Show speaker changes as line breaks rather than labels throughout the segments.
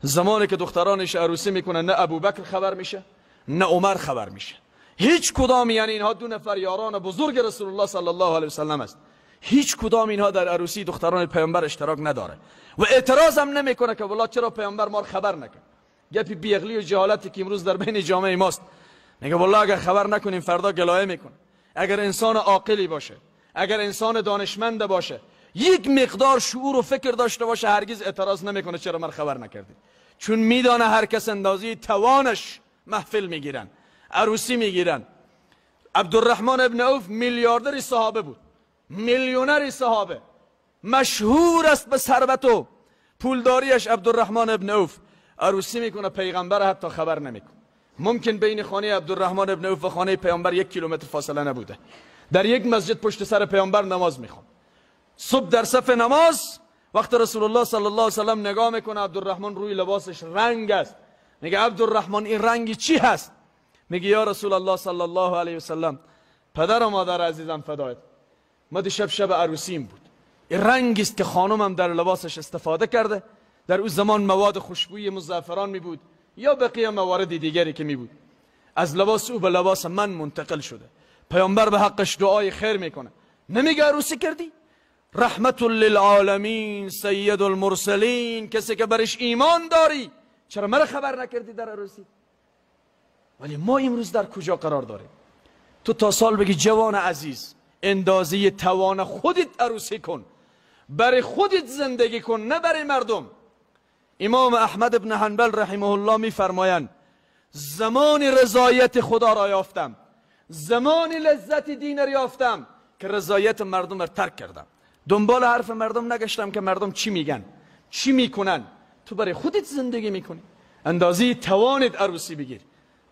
زمانی که دخترانش عروسی میکنن نه ابوبکر خبر میشه نه عمر خبر میشه، هیچ کدام، یعنی اینها دو نفر یاران بزرگ رسول الله صلی الله علیه و سلم است، هیچ کدام اینها در عروسی دختران پیامبر اشتراک نداره و اعتراض هم نمیکنه که والله چرا پیامبر ما رو خبر نکرد. گپی بیعقلی و جهالتی که امروز در بین جامعه ماست، میگه والله اگر خبر نکنیم فردا گلایه میکنه. اگر انسان عاقلی باشه، اگر انسان دانشمند باشه، یک مقدار شعور و فکر داشته باشه، هرگز اعتراض نمیکنه چرا من خبر نکردید، چون میدانه هر کس اندازه توانش محفل میگیرن، عروسی میگیرن. عبدالرحمن ابن عوف میلیاردر صحابه بود، میلیونر صحابه، مشهور است به ثروت و پولداریش. عبدالرحمن ابن عوف عروسی میکنه، پیغمبر حتی خبر نمیکنه. ممکن بین خانه عبدالرحمن ابن عوف و خانه پیامبر 1 کیلومتر فاصله نبوده. در یک مسجد پشت سر پیامبر نماز میخوند. صبح در صف نماز وقت رسول الله صلی الله علیه و سلم نگاه میکنه، عبدالرحمن روی لباسش رنگ است. میگه عبدالرحمن این رنگی چی هست؟ میگه یا رسول الله صلی الله علیه و سلم، پدر و مادر عزیزم فدایت، ما دیشب شب عروسیم بود، این رنگی است که خانمم در لباسش استفاده کرده. در او زمان مواد خوشبویی مزعفران می بود یا بقیه موارد دیگری که می بود، از لباس او به لباس من منتقل شده. پیامبر به حقش دعای خیر میکنه، نمیگه عروسی کردی؟ رحمت للعالمین، سید المرسلین، کسی که برش ایمان داری، چرا مرا خبر نکردی در عروسی؟ ولی ما امروز در کجا قرار داریم؟ تو تا سال بگی جوان عزیز، اندازه توان خودت عروسی کن، برای خودت زندگی کن، نه برای مردم. امام احمد بن حنبل رحمه الله میفرمایند زمان رضایت خدا را یافتم، زمان لذت دین را یافتم که رضایت مردم را ترک کردم. دنبال حرف مردم نگشتم که مردم چی میگن چی میکنن. تو برای خودت زندگی میکنی، اندازه توانت عروسی بگیر.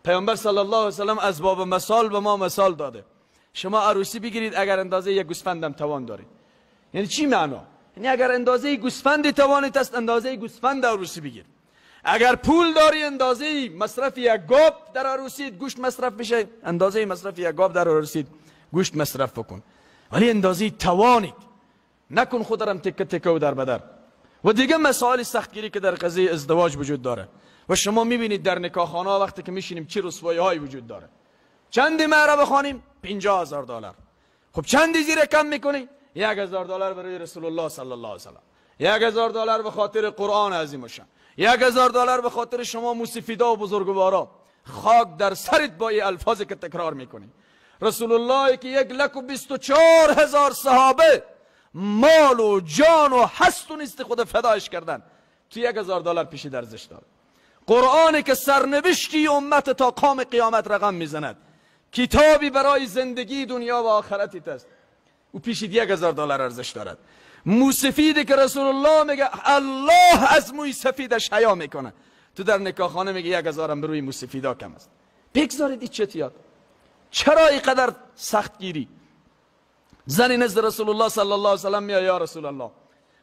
پیامبر صلی الله علیه و سلم از باب مثال به ما مثال داده، شما عروسی بگیرید اگر اندازه یک گوسفندم توان دارید. یعنی چی معنا؟ یعنی اگر اندازه گوسفند توانت است، اندازه گوسفند عروسی بگیر. اگر پول داری اندازه مصرف یک گاب در عروسی گوشت مصرف بشه، اندازه مصرف یک گاب در عروسی گوشت مصرف بکن، ولی اندازه توانت نکن خود رم تکه تکه و در بدر. و دیگه مسائل سختگیری که در قضیه ازدواج وجود داره و شما میبینید در نکاح خانه وقتی که میشینیم چه رسوایی هایی وجود داره. چندی مهر بخوانیم؟ 50,000 دلار. خب چندی زیر کم میکنی؟ 1000 دلار برای رسول الله صلی الله علیه و سلم، 1000 دلار به خاطر قرآن عظیم الشان، 1000 دلار به خاطر شما موسیفیدا و بزرگوارا. خاک در سرت با این الفاظی که تکرار میکنی. رسول الله که 124,000 صحابه مال و جان و هست و نیست خود فدایش کردن، تو 1000 دلار پیشی درزش داره. قرآنی که سرنوشتی امت تا قام قیامت رقم میزند، کتابی برای زندگی دنیا و آخرتیت است، او پیشید 1000 دلار ارزش دارد. موسفیدی که رسول الله میگه الله از موی سفیدش حیا میکنه، تو در نکاح خانه میگه 1000 هم بروی موسفیدا کم است. بگذارید این چتیات، چرا اینقدر سخت گیری؟ زنی نزد رسول الله صلی الله علیه و سلم میاد، یا رسول الله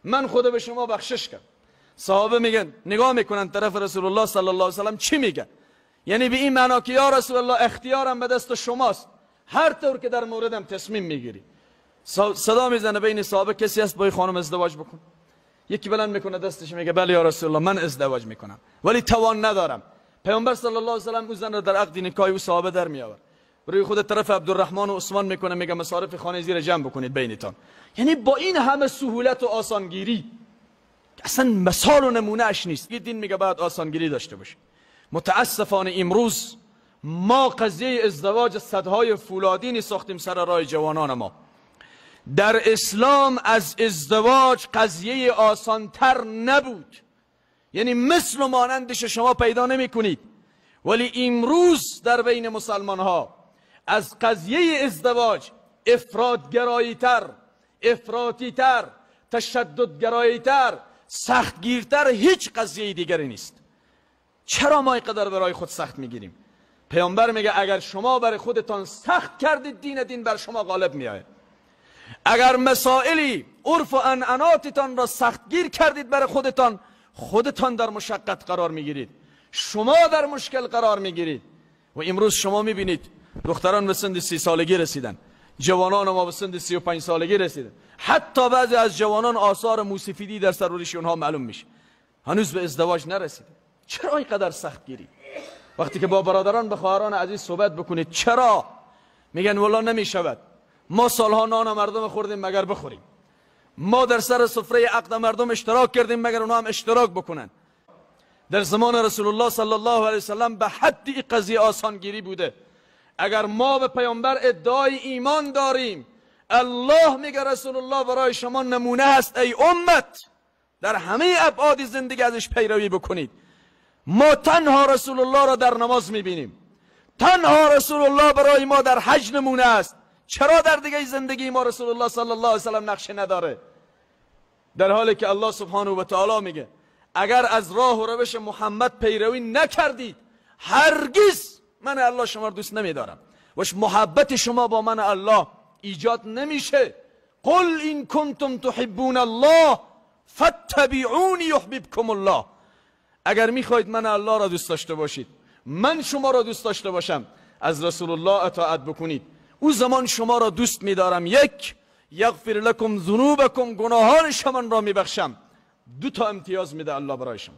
من خود به شما بخشش کردم. صحابه میگن، نگاه میکنن طرف رسول الله صلی الله علیه و سلم چی میگه، یعنی به این معنا که یا رسول الله اختیارم به دست شماست، هر طور که در موردم تصمیم میگیری. صدا میزنه بین صحابه کسی هست با این خانم ازدواج بکن؟ یکی بلند میکنه دستش میگه بله یا رسول الله من ازدواج میکنم ولی توان ندارم. پیامبر صلی الله علیه و سلم او زن را در عقد نکاح او صحابه در میآورد، روی خود طرف عبدالرحمن و عثمان میکنه، میگه مصارف خانه زیر جمع بکنید بینتان. یعنی با این همه سهولت و آسانگیری اصلا مثال و نمونه اش نیست. دین میگه باید آسانگیری داشته باشه. متاسفانه امروز ما قضیه ازدواج صدهای فولادینی ساختیم سر راه جوانان ما. در اسلام از ازدواج قضیه آسانتر نبود، یعنی مثل و مانندش شما پیدا نمی کنید. ولی امروز در بین مسلمان ها از قضیه ازدواج افرادگرایی تر، افراطی تر، تشددگرایی تر، سختگیرتر هیچ قضیه دیگری نیست. چرا ما اینقدر برای خود سخت میگیریم؟ پیامبر میگه اگر شما برای خودتان سخت کردید دین بر شما غالب میآید. اگر مسائلی عرف و عنعناتتان را سختگیر کردید برای خودتان، خودتان در مشقت قرار میگیرید، شما در مشکل قرار میگیرید. و امروز شما میبینید دختران به سن 30 سالگی رسیدن، جوانان ما به سن 35 سالگی رسیدن، حتی بعضی از جوانان آثار موسفیدی در سر و ریش اونها معلوم میشه، هنوز به ازدواج نرسیده. چرا اینقدر سخت گیری؟ وقتی که با برادران به خواهران عزیز صحبت بکنید چرا؟ میگن والله نمیشود، ما سالها نان مردم خوردیم مگر بخوریم، ما در سر سفره عقد مردم اشتراک کردیم مگر اونا هم اشتراک بکنن. در زمان رسول الله صلی الله علیه وسلم به حد این قضیه آسانگیری بوده. اگر ما به پیامبر ادعای ایمان داریم، الله میگه رسول الله برای شما نمونه است ای امت، در همه ابعاد زندگی ازش پیروی بکنید. ما تنها رسول الله را در نماز میبینیم، تنها رسول الله برای ما در حج نمونه است. چرا در دیگه زندگی ما رسول الله صلی الله علیه وسلم نقشه نداره؟ در حالی که الله سبحانه و تعالی میگه اگر از راه و روش محمد پیروی نکردید هرگز من الله شما را دوست نمیدارم و محبت شما با من الله ایجاد نمیشه. قل این کنتم تحبون الله فاتبعونی یحببکم الله. اگر میخواید من الله را دوست داشته باشید، من شما را دوست داشته باشم، از رسول الله اطاعت بکنید، او زمان شما را دوست میدارم. یک، یغفر لکم ذنوبکم، گناهان شما را میبخشم. دو تا امتیاز میده الله برای شما.